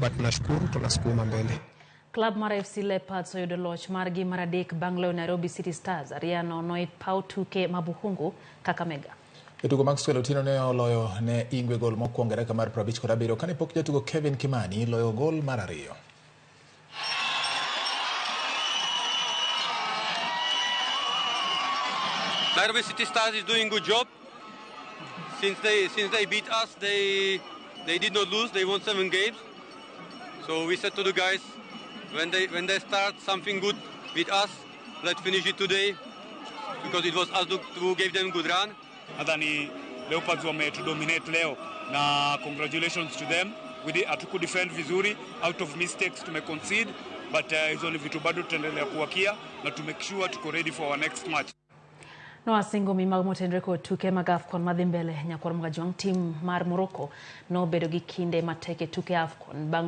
But tunashukuru, tunasukuma mbele. Klab mar AFC Leopards oyudo loch margi mar adek bang' loyo Nairobi City Stars 2-0 e paw tuke ma Bukhungu, Kakamega. Jotugo Maxwell Otieno ne oloyo ne Ingwe gol mokwongo e dakika mar 57 kane pok jatugo Kevin Kimani loyo gol mar ariyo. Nairobi City Stars is doing good job. Since they beat us, they did not lose. They won seven games. So we said to the guys, when they start something good with us, let's finish it today, because it was us who gave them good run. Nadhani Leopards wametudominate leo na congratulations to them. We did, hatuku defend vizuri, out of mistakes tume concede, but hizo ni vitu bado tutaendelea kuworkia na to make sure tuko ready for our next match. Nowasingo mi mag motenre kod tuke mag AFCON madhi mbele. Nyakwar Magajwang', tim mar Morocco nobedo gi kinde matek e tuke AFCON bang'